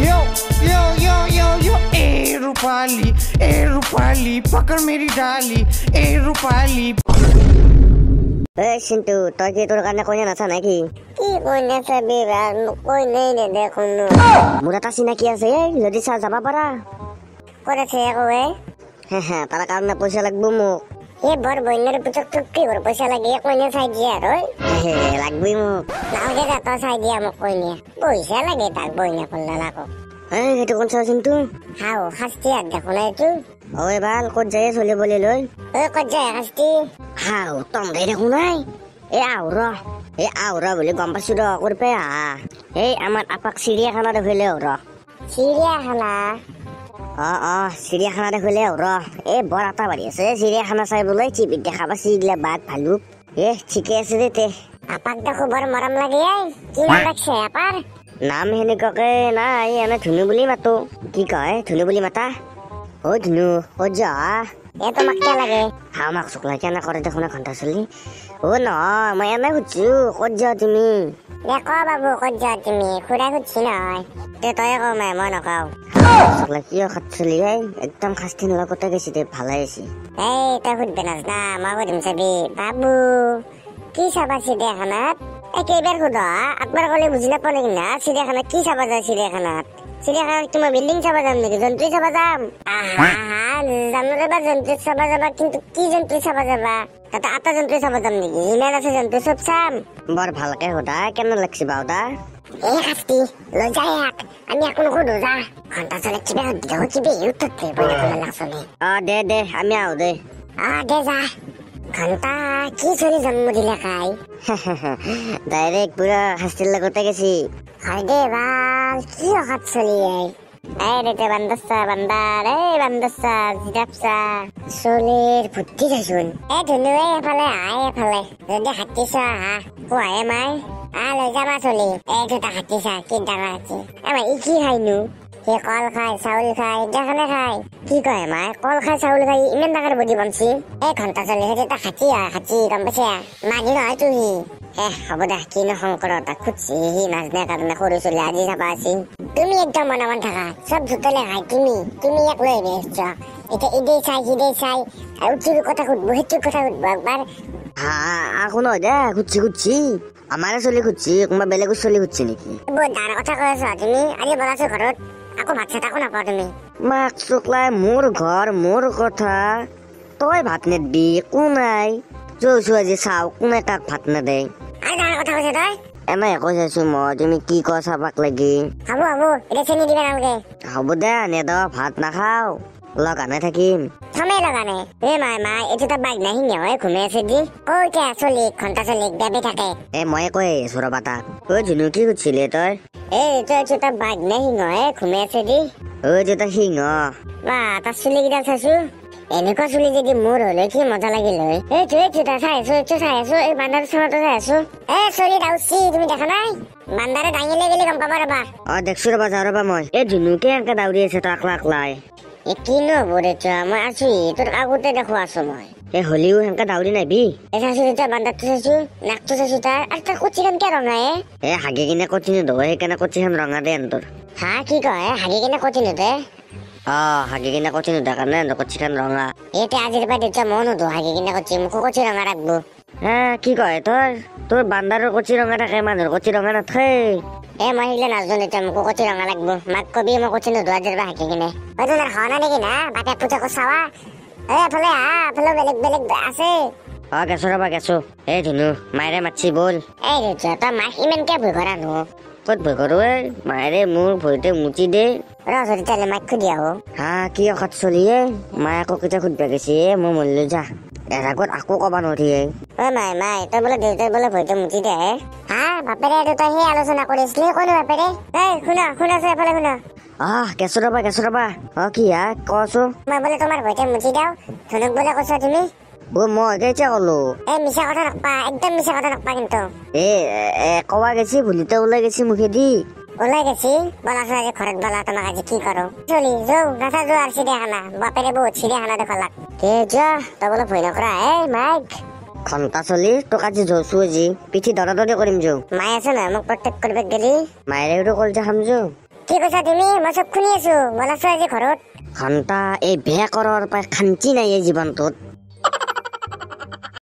यो यो यो यो यो ए रूपाली, ए रूपाली, पकड़ मेरी डाली, ए रूपाली। এই চিন্তু, তই কি তোৰ কাৰণে কইনা নাচা নেকি? কি কইনা চাবি ভাল, মোক কইনাই নেদেখোনো। মোৰ এটা চিনাকি আছে, এই যদি চা যাব পাৰা। ক'ত আছে আকৌ এ? হে, তাৰ কাৰণে পইচা লাগব মোক। এই বৰ বন্যাৰ পুতক তোক কিহৰ পইচা লাগে? কইনা চাই দিয়া আৰু হে, লাগবই মোক। নালগে যা, তই চাই দিয়া মোক কইনা। পইচা লাগে তাক বইনা কৰলাল আকৌ। এই সেইটো কোন চা চিন্তু? হাও শাস্তি হাত দেখো না এইটো। ঐ ভাল, ক'ত যায় চলি বুলি লৈ? ঐ ক'ত যায় শাস্তি? হাও তমধাই দেখো নাই। এই আহ ৰ, এই আহ ৰ বুলি গম পাইছো ৰ, কৰপে আহা। এই আমাৰ আপাক চিৰিয়াখানা দেখুৱালে ৰ। চিৰিয়াখানা? অ অ, চিৰিয়াখানা দেখুৱালে ৰ। এই বৰ আটা বাঢ়ি আছে চিৰিয়াখানা চাই বোলে, টিভিত দেখা পাইছি এইগিলা বাঘ ভালুক। এ ঠিকে আছে দে তে। আপাক দেখো বৰ মৰম লাগে। এই কি নাম ৰাখছে আপাৰ? নাম সেনেকুৱাকে নাই, এনে ধুনু বুলি মাতো। কি কয় ধুনু বুলি মাতা? ঐ ধুনু, ক'ত যা? এ তোমাক কিয় লাগে? হাও মাক চোকলা কেনে কৰে দেখোন ঘণ্টা চলি। অ নহয়, মই এনে সুধছো ক'ত যোৱা তুমি? দে ক বাবু, ক'ত যোৱা তুমি? খুৰাই সুধছি নহয়। তে তয়ে ক মাই, মই নকওঁ। চোকলা কিয় খাত চলি এই একদম শাস্তি লগতে গৈছে দে, ভালে হৈছে। এই তই সুধবে নাজনা, মই সুধিম চাবি। বাবু কি চাবা চিৰিয়াখানাত? এই কেইবাৰ সোধ, একবাৰ ক'লে বুজি নাপাওঁ নেকি না? চিৰিয়াখানাত কি চাবা যায়? চিৰিয়াখানাত চিৰিয়াখানাত কি মই বিল্ডিং চাবা যাম নেকি? জন্তু চাবা যাম? আহা জানো ৰে বা জন্তু চাবা যাবা, কিন্তু কি জন্তু চাবা যাবা? তাতে আটা জন্তু চাবা যাম নেকি? যিমান আছে জন্তু চব চাম। বৰ ভালকে সোধা, কেনে লাগছে বাউদা? এই শাস্তি লৈ যায় ইয়াক, আমি একো নুসুধো যা। ঘণ্টা চলে কিবা সুধি দেখো, কিবা উত্তৰ দিব লাগছনে। অ দে দে, আমি আহো দে। অ দে যা। ঘণ্টা কি চলি জন্ম দিলে খাই। ডাইৰেক্ট পুৰা শাস্তিৰ লগতে গেছি। হয় দে ভাল, কি অখাত চলি এই। এই ৰে বান্দাচা বান্দাৰ, এই বান্দাচা জিৰাপচা চলিৰ বুদ্ধি চাইচোন। এই ধুনু, এই এফালে আহ, এফালে যদি হাতী চা আহা। কোৱাহে মাই, আহ লৈ যাবা চলি। এই দুটা হাতী চা, কি ডাঙৰ হাতী। আমাৰ ই কি খাইনো? সি কল খায়, চাউল খায়, এইগিলাখনে খায়। কি কয় মাই, কল খায় চাউল খাই ইমান ডাঙৰ বডি বনছি? এই ঘণ্টা চলি সেইটো এটা হাতী হয়, হাতী, গম পাইছা? মানুহ নহয় তো সি। এ হ'ব দে, কিনো শংকৰ তাক সুধছি, সি নাজনে কাৰণে সৰু চলি আজি চাবা আছি। তুমি একদম মনে মন থাকা, চব জোতলে খাই তুমি, তুমি ইয়াক লৈ আহিবি আহিছ। এতিয়া ইদেই চাই সিদেই চাই আৰু তোৰ কথা সুধব, সেইটোৰ কথা সুধব একবাৰ। হা আকৌ নহয় দে, সুধছি সুধছি, আমাৰে চলি সুধছি, কোনোবা বেলেগৰ চলি সুধছি নেকি? বহুত ডাঙৰ কথা কৈ আছা তুমি, আজি বলাছো ঘৰত আকৌ ভাত চাত আকৌ নাপাওঁ তুমি। মাক চোকলাই, মোৰ ঘৰ মোৰ কথা, তই ভাত নেদবি একো নাই। যৌছো আজি চাওঁ কোনে কাক ভাত নেদে। আৰু ডাঙৰ কথা কৈছা তই? এনে কৈ চাইছো মই, তুমি কি কোৱা চাবাক লাগি। হ'ব হ'ব, এতিয়া চেনি দিবা নালাগে। হ'ব দে, নেদ ভাত নাখাওঁ, লগানে থাকিম। থমে লগানে। এ মাই মাই, এইটো এটা বাঘ নাই সিংহ ঘুমাই আছে দি। ঐ এতিয়া চলিক, ঘণ্টা চলিক বেবি থাকে। এ মই কৈ আছো ৰবা তাক। ঐ ধুনু, কি সুধছিলি তই? এই এইটো এইটো এটা বাঘ নাই সিংহ ঘুমাই আছে দি। ঐ এইটো এটা সিংহ। বা তাৰ চুলিকেইডাল চাইছো, এনেকুৱা চুলি যদি মোৰ হলে কি মজা লাগিল হয়। এইটো এইটো এটা চাই আছো, এইটো চাই আছো, এই বান্দাৰ চাওঁতে চাই আছো। এ চলি দাউচি, তুমি দেখা নাই? বান্দাৰে দাঙিলে গেলি গম পাবা ৰবা। অ দেখছো ৰবা, যাওঁ ৰবা মই। এই ধুনু কে এনেকে দাউৰি আছে তই আকলা আকলাই? এ কিনো হ'ব ৰে তই, মই আছো তোৰ আগতে দেখো আছো মই। এ হলিও সেনকে দাউৰি নাহিবি। এ চাইছো তই বান্দাৰটো চাইছো, নাকটো চাইছো তাৰ, আৰু তাৰ কচিখন কিয় ৰঙা এ? এ হাগি কিনে কচি নিদো, সেইকাৰণে কচিখন ৰঙা দে এন্তোৰ। হা কি কয়, হাগি কিনে কচি নিদে? অ হাগি কিনে কচি নিদা কাৰণে এন্তোৰ কচিখন ৰঙা। এতিয়া আজিৰ পৰা দেউতা ময়ো নুধো হাগি কিনে কচি, মোকো কচি ৰঙা ৰাখব। হে কি কয় তই, তোৰ বান্দাৰৰ কচি ৰঙা থাকে, মানুহৰ কচি ৰঙা নাথাকে। এ মই সেইগিলা নাজানো দেউতা, মোকো কচি ৰঙা লাগব। মাক কবি মই কচি নুধো আজিৰ পৰা হাগি কিনে। ঐ তোৰ হোৱা নাই নেকি না বাপেক পুতেকো চাৱা? এ এফালে আহ, এফালে বেলেগ বেলেগ আছে। অ গেছো ৰবা গেছো। এই ধুনু, মায়েৰে মাতছি বল। এই দেউতা, তই মাক ইমানকে ভয় কৰা নো? ক'ত ভয় কৰো এ, মায়েৰে মোৰ ভৰিতে মুচি দে। ৰ তেতিয়াহ'লে মাক সুধি আহো। হা কি অখাত চলি এ, মায়ে আকৌ কেতিয়া সুধবা গৈছে এ, মই মৰিলো যা। ইয়াৰ আগত আকৌ ক'বা নোৱাৰি এ। ঐ মাই মাই, তই বোলে দেউতাই বোলে ভৰিতে মুচি দে হে? হা বাপেৰে আৰু তই সেই আলোচনা কৰিছিলি কোনো বাপেৰে? এই শুনা শুনাছো, এফালে শুনা। আহ গেছো ৰবা, গেছো ৰবা। অ কি হা কচো? মই বোলে তোমাৰ ভৰিতে মুচি দিওঁ, ধুনুক বোলে কৈছা তুমি। অ মই কেতিয়া ক'লো? এই মিছা কথা নকবা, একদম মিছা কথা নকবা কিন্তু। এ কোৱা গেছি, ভুলিতে ওলাই গেছি মুখেদি। ওলাই গেছি? বলাচোন আজি ঘৰত বলা, তোমাক আজি কি কৰো। চলি যৌ নাচাজো আৰু চিৰিয়াখানা, বাপেৰে বহুত চিৰিয়াখানা দেখলাক। কে যা, তই বোলে ভয় নকৰা। এই মাইক ঘণ্টা চলি তোক আজি জৌছো, আজি পিঠি দৰা দৰি কৰিম যৌ। মায়ে আছে নহয় মোক প্ৰটেক্ট কৰিব গেলি। মায়েৰে কলজা খাম যৌ। কি কৈছা তুমি? মই চব শুনি আছো, মই আছো আজি ঘৰত। ঘণ্টা এই বেয়া কৰাৰ পৰা শান্তি নাই এই জীৱনটোত।